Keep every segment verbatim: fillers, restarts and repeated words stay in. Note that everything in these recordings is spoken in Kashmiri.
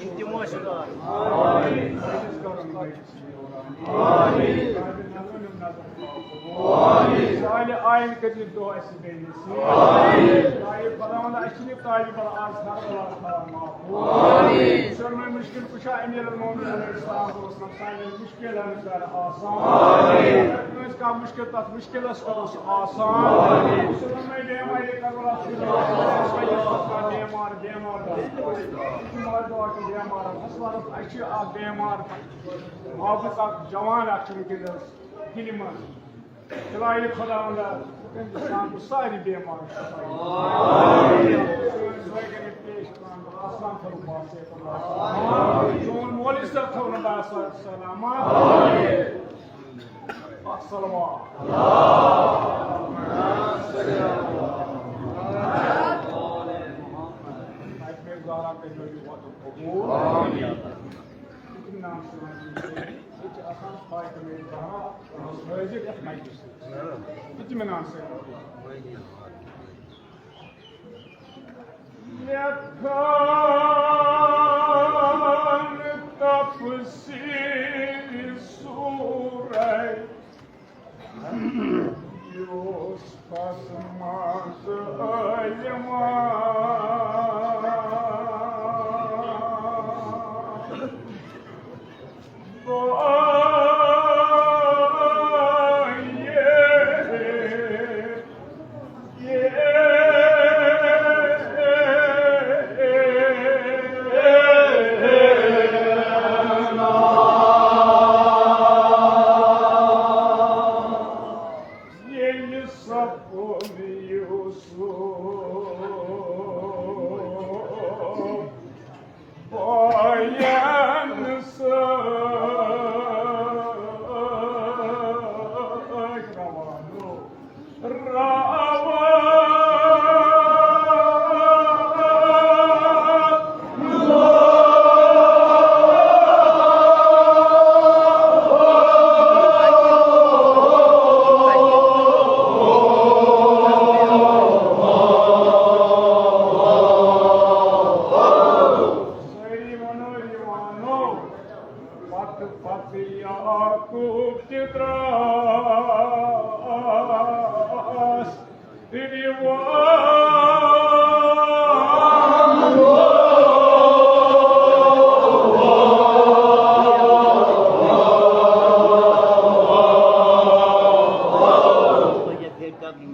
تِمو ٲسۍ آمین۔ سانہِ آیِن کٔرِو دۄہ اَسہِ بیٚیہِ نصیٖب۔ آمین۔ آیہِ خۄداوند، اَسہِ چھِ یہِ طالب علم آز ہر وقت تھاوان محفوظ۔ آمین۔ سٲلمَے مُشکِل کُشا امیر المومنین علیہ السلام اوس نہٕ سانٮ۪ن مُشکِلن کر آسان۔ آمین۔ کٲنٛسہِ کانٛہہ مُشکِل، تَتھ مُشکِلس کَرُس آسان۔ آمین۔ سٲلمَے بیمارِ کَرو رَس کَرو۔ بیمار، بیمار، بیمار دوا چھُ بیمار، اَسہِ چھِ اَکھ بیمار، آبُک اَکھ جوان اَکھ چھُ وٕنکیٚنَس دِلہِ منٛز۔ الٰہی خۄداوندا، تٔمۍ دِژ سانہِ سارے بیمار شفا۔ سٲنۍ زٲوۍ کٔرِتھ پیش خان، آسان تھٲوُن باسے۔ چون مولوی صٲب تھٲوُن باسان سلامت۔ السلام۔ اَتہِ مےٚ زارا کٔرِو یہِ وَتُن قبوٗل۔ اطمینان سان۔ ییٚتہِ چھِ آسان فاطمہ زہرا حٲضِر یَتھ مجلسَس منٛز۔ اطمینان سان۔ لیکھان تفسیر سورہ یوسفس منٛز عٲلمان۔ ییٚلہِ سپُد یوسف بایَن سۭتۍ روانہٕ۔ سٲری وَنو، یہِ وَنو۔ پتہٕ پتہٕ یعقوب تہِ درٛاس رِوان۔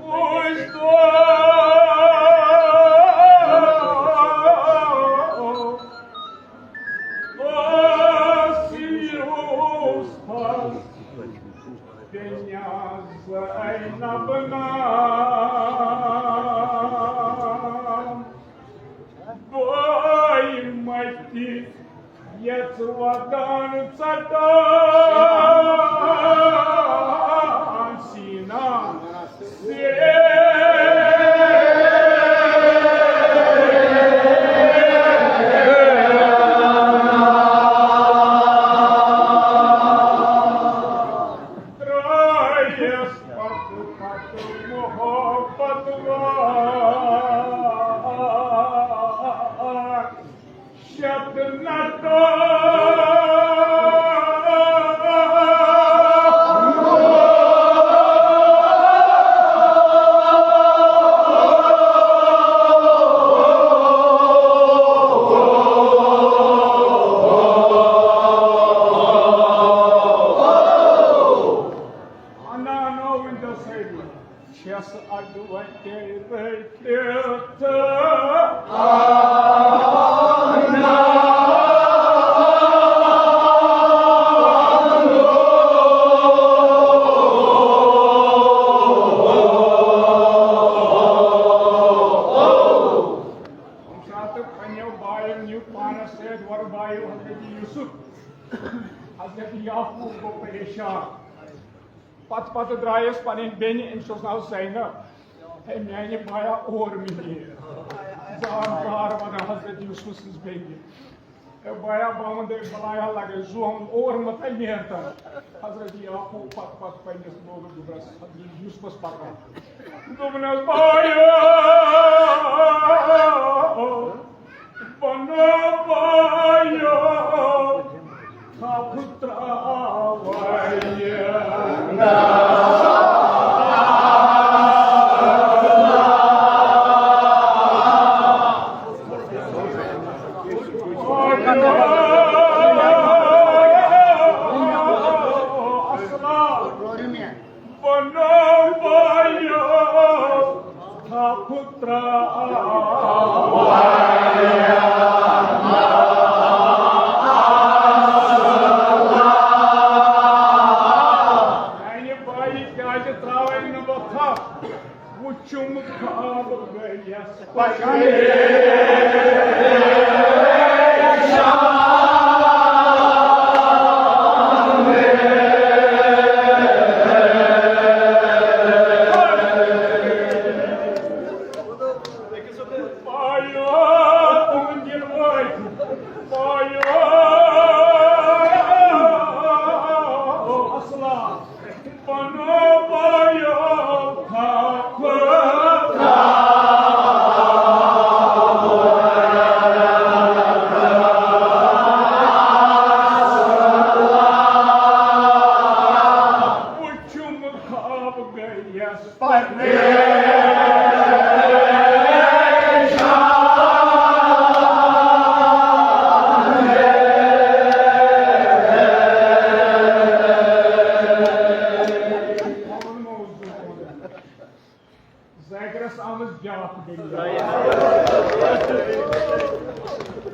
بوٗزۍ تو اوس یوسفس بیٚنہِ زینب ناو۔ بٲے متہِ یژھ ودان ژٹان سیٖنا۔ ترٛٲیِس پتہٕ پتہٕ محبت وار۔ شتنٹو۔ انا نو ونجو سیدی۔ چھس اڈوتے رٔٹِتھ۔ ییٚمہِ ساتہٕ پننیو باین نیوٗ پانس سۭتۍ، وۄرٕ بایو حضرت یوسف، حضرت یعقوب گوٚو پریشان۔ پتہٕ پتہٕ درٛایس پنٕنۍ بیٚنہِ، أمِس اوس ناو زینب۔ ہے میانہِ بایا، اور مےٚ نیر۔ زار زار ونان حضرت یوسف سٕنٛز بیٚنہِ۔ ہے بایا، بہٕ وَنہٕ تۄہہِ بلایا لگے زوم، اور مہ تۄہہِ نیر تن۔ حضرت یعقوب پتہٕ پتہٕ پننِس لوگُن دُبرس حضرت یوسفس پکان۔ دوٚپنس، بایا، بنو بایا۔ بنو بایو، تھپھ تراو۔ میانہِ بایہِ کیازِ تراوے نہٕ بہٕ تھپھ؟ وُچھُم خواب گٔیَس۔ پایو، تِمن دِن وٲتۍ۔ پایو، اصلا۔ بنو بایو، تھپھ تراو۔ وُچھُم خواب گٔیَس۔ ذاکرس آمٕژ بیٛاکھ دٔلیٖل۔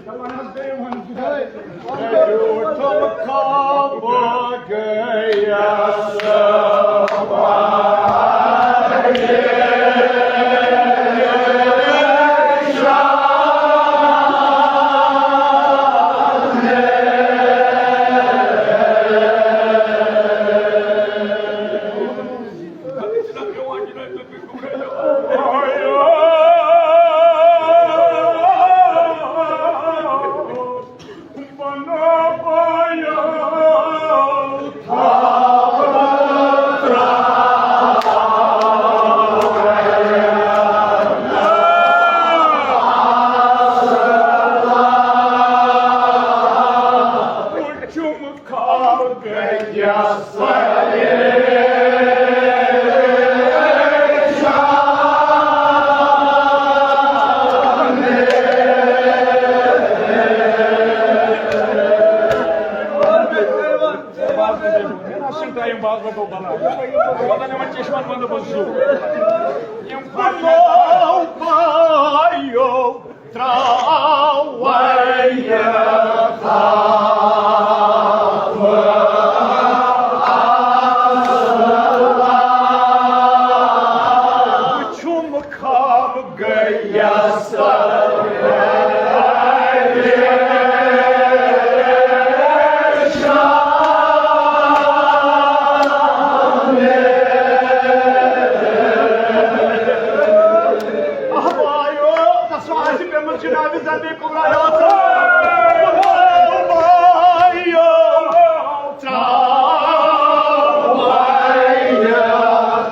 دَپان حظ گٔے وۄنۍ۔ ٹایم باز گوٚو بناو۔ وۄنۍ یِمن چشمن منٛز دوٚپُس زُو۔ یِم پنو بایو تراوے تھپھ اصلا۔ وُچھُم خواب گٔیَس۔ اہوایو، تسو آسہِ پیمٕژ جناب زندگی کبرا یوت۔ اہوایو، تراوے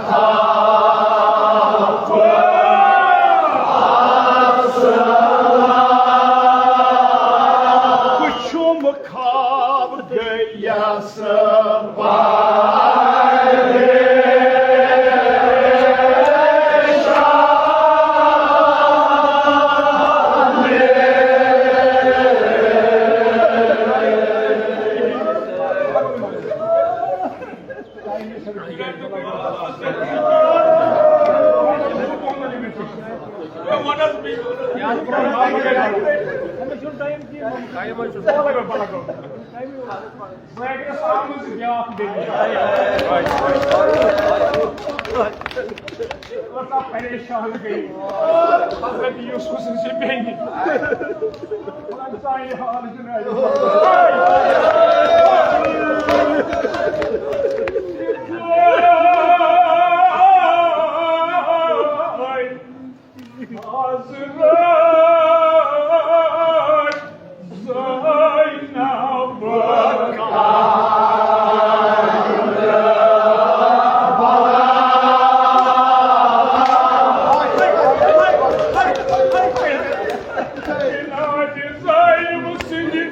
تھپھ اصلا۔ وُچھُم خواب گٔیَس۔ ذاکرس آمٕژ بیٛاکھ دٔلیٖل۔ کۭژاہ پریشان گٔے حضرت یوسف سٕنٛزِ بیٚنہِ۔ خۄداے سانہِ حال جناب۔ حضرت زینب۔ جناب زینب سٕنٛدِ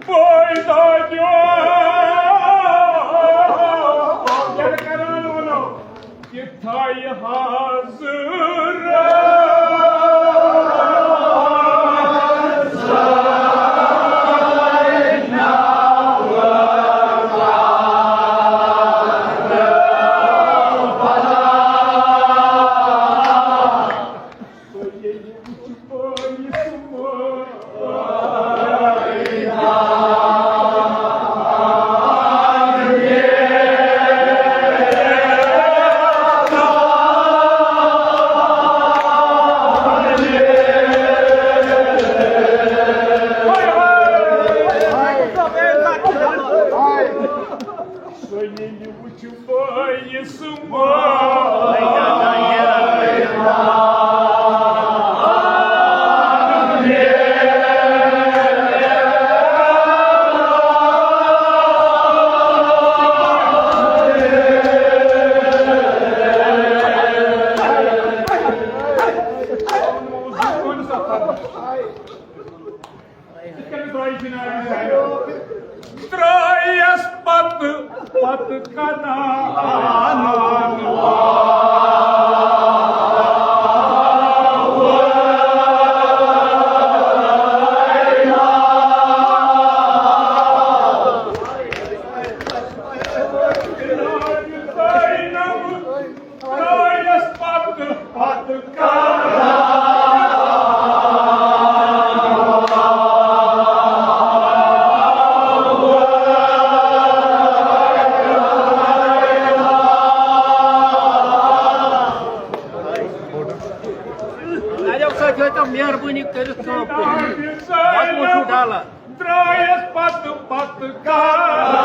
بٲے دادیو۔ کیٛاہ کران ونو؟ یہِ تھایہِ حضرت ترٛایَس پتہٕ، پتہٕ کران۔ ترٛایَس پتہٕ، پتہٕ کران۔ اَجب سۭتۍ ہٲیتو مہربٲنی کٔرِتھ کٲم کٔرِتھ۔ پتہٕ وٕچھِو ڈالر۔ ترٛایَس پتہٕ، پتہٕ کران۔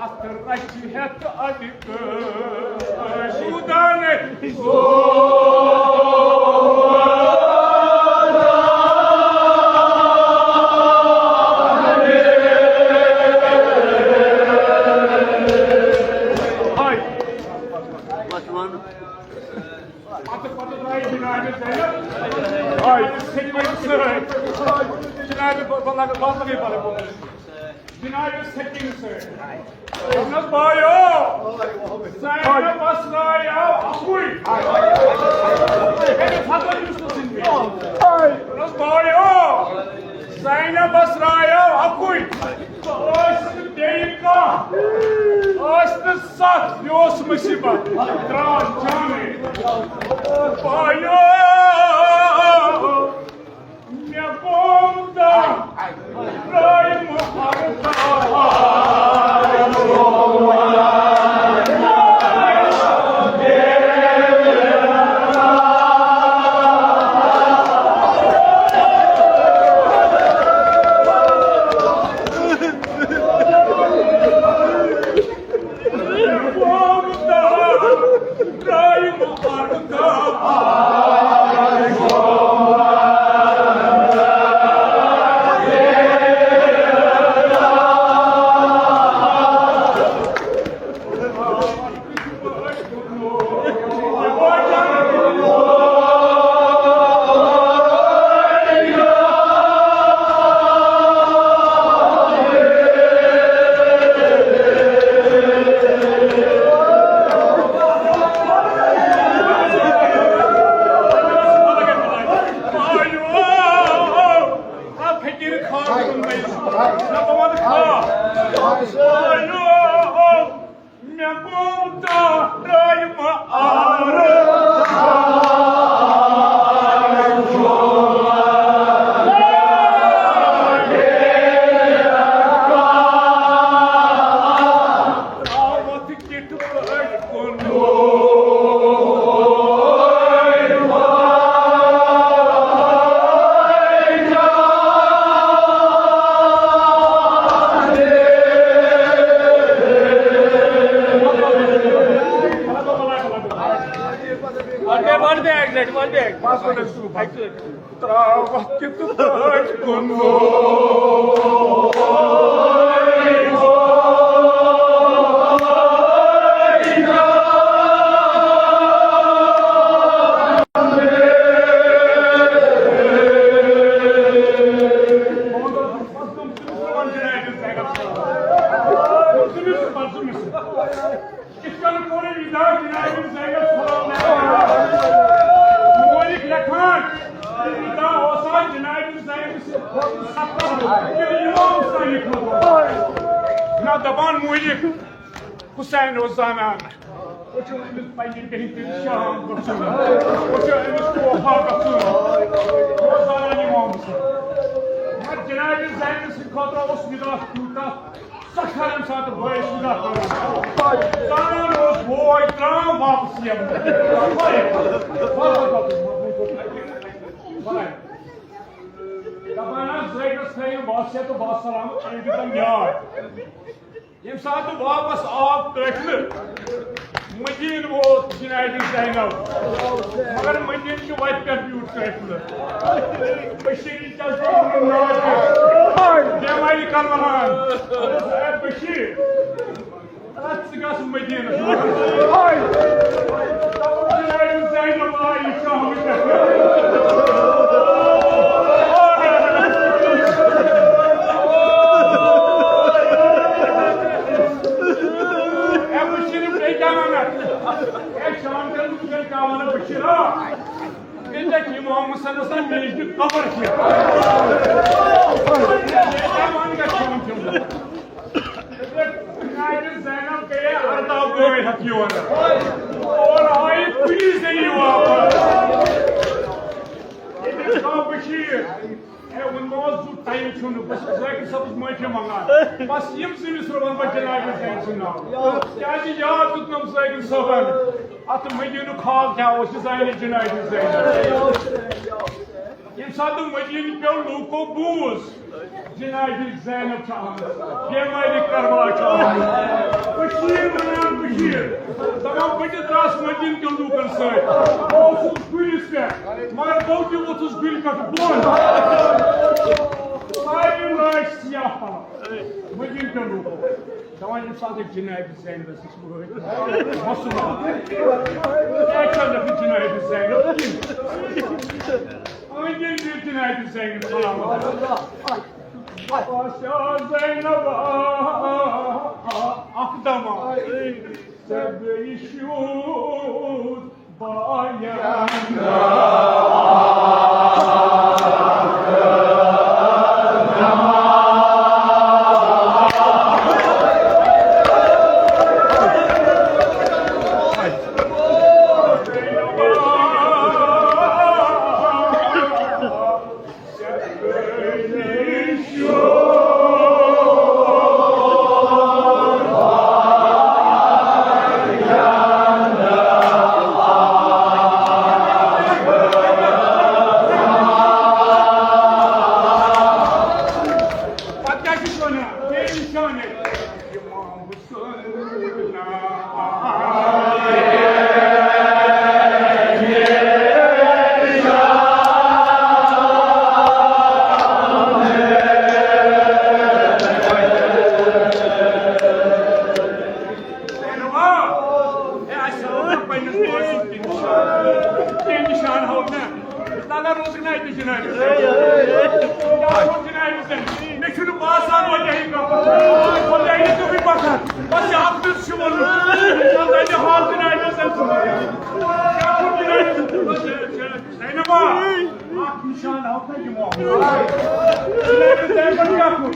اَتھ رَچھِ ہٮ۪تھ اَتہِ تہٕ شوٗدانَے۔ ہاے۔ پتہٕ، پتہٕ درٛاے جناب زینب۔ ہاے۔ سیٚکہِ منٛز سۭتۍ۔ جناب، بہٕ، بہٕ لگہٕ، بہٕ لگے پتہٕ۔ جناب سیٚکہِ منٛز سۭتۍ۔ دوٚپنَس، بایو، زینبس درٛایو اَکُے۔ أمِس ہسا یوسف سٕنٛدِ۔ دوٚپنَس، بایو، زینبس درٛایو اَکُے۔ ٲسۍ نہٕ بیٚیہِ کانٛہہ۔ ٲسۍ نہٕ ستھ، یہِ اوس مُصیٖبت۔ درٛاو جانٕے۔ بایو، مےٚ گوٚو دم، ترٛٲیِم ہر دم۔ مےٚ گوٚو دَہ ترٛٲیِم آرٕ۔ ترٛاوَتھ کِتھ پٲٹھۍ کُن۔ One back, one back, one back. ترٛاوَتھ کِتھ پٲٹھۍ کُن۔ یِتھ کٔنۍ کوٚر أمۍ اِظہار جناب زینب سلام علیہا۔ مولِک لیکھان، یہِ اِظہار اوس آز جناب زینب سٕنٛدِ کھۄتہٕ ستر کِلوٗ یِوان سانہِ خٲطرٕ۔ نہ دَپان مولِک، حسین اوس زانان، وۄنۍ چھُ أمِس پننہِ بیٚنہِ تہِ شام گژھُن، وۄنۍ چھُ أمِس کوفہ گژھُن، یہِ اوس زانان اِمام حسین۔ مگر جناب زینب سٕنٛدِ خٲطرٕ اوس نِکاح تیوٗتاہ سخت، ییٚمہِ ساتہٕ بٲیِس نِکاح کوٚرُن۔ زانان اوس بوے ترٛام واپس یِنہٕ۔ دپان حظ، زٲیدَس تھٲیِو وصیت و وسلام أنٛدۍ پٔکۍ یاد۔ ییٚمہِ ساتہٕ واپس آو قٲفلہٕ، مدیٖنہٕ ووت جنابِ زینب، مگر مدیٖنہٕ کہِ وتہِ پٮ۪ٹھ بیوٗٹھ قٲفلہٕ۔ بشیٖر چس بیمارِ کلوہان، اے بشیٖر، ژٕ گژھ مدیٖنس منٛز۔ جنابِ زینب آیہِ شامہٕ پٮ۪ٹھ۔ اے بشیٖر، بیٚیہِ کیٛاہ وَنکھ؟ اے شام کٮ۪ن لوٗکن کیٛاہ وَنکھ بشیٖرا؟ ییٚتہِ امام حسینس تام میج دی قبر چھِ۔ ییٚتہِ امام گژھِ کھیوٚن کھیوٚن۔ جنابِ زینب گٔیے ارداہ بٲے ہتھ یور۔ اور آیہِ کُنی زٔنی واپس۔ ییٚتہِ کانٛہہ بشیٖر۔ ہے، وۄنۍ ما اوس زیُٹھ ٹایم چھُنہٕ، بہٕ چھُس ذٲکِر صٲبَس معٲفی منٛگان۔ بس یِم زٕ مِصرٕ وَنہٕ بہٕ جنابِ زینب سٕنٛدۍ ناو۔ کیٛازِ یاد دیُتنَم ذٲکِر صٲبَن۔ اَتھ مدیٖنُک حال کیٛاہ اوس، یہِ زانہِ جنابِ زینب۔ ییٚمہِ ساتہٕ مدیٖنہٕ پیوٚو، لوٗکو بوٗز، جنابِ زینب چھِ آمٕژ، بیمارِ کربلا چھِ آمٕژ۔ بشیٖر وَنان بشیٖر، دَپان بہٕ تہِ درٛاس مدیٖنہٕ کٮ۪ن لوٗکَن سۭتۍ۔ بہٕ اوسُس گُرِس پٮ۪ٹھ، مگر بہٕ تہِ ووٚتھُس گُرِ پٮ۪ٹھ بۄن۔ سارے لٲگۍ سیاہ پَلو۔ مدیٖنہٕ کٮ۪ن لوٗکو۔ دَپان ییٚمہِ ساتہٕ جنابِ زینبَس نِش وٲتۍ، مصروٗف۔ کیٛاہ چھَنہٕ جنابِ زینب کِنہٕ؟ أنٛدۍ أنٛدۍ جنابِ زینب سلامت۔ بادشاہ زینب اکھ دما، ژےٚ گٔیہِ شُد باین۔ پتہٕ کیٛاہ چھُس وَنان؟ بے نِشانَے۔ زینبا، ہے، اَسہِ ہاوُکھ نہ پنٛنِس مٲلۍ سُنٛد تہِ نِشان۔ تہِ نِشان ہاوُکھ نہ۔ نہ، نہ، روزُکھ نہ اَتہِ جنابِ۔ کیٛاہ کوٚر جنابِ ژےٚ؟ مےٚ چھُنہٕ باسان وۄنۍ کیٛاہ یہِ کَپُر۔ وۄنۍ کیٛاہ یہِ کَپُر پَکان؟ بَس یہِ اَکھ میٚژ چھُ وَنُن۔ وۄنۍ کَتہِ حال جنابِ ژےٚ؟ کیٛاہ کوٚر جنابِ؟ زینبا، اَکھ نِشان ہاوُکھ نہ یِمو۔ جنابِ زینبَن کیٛاہ کوٚر؟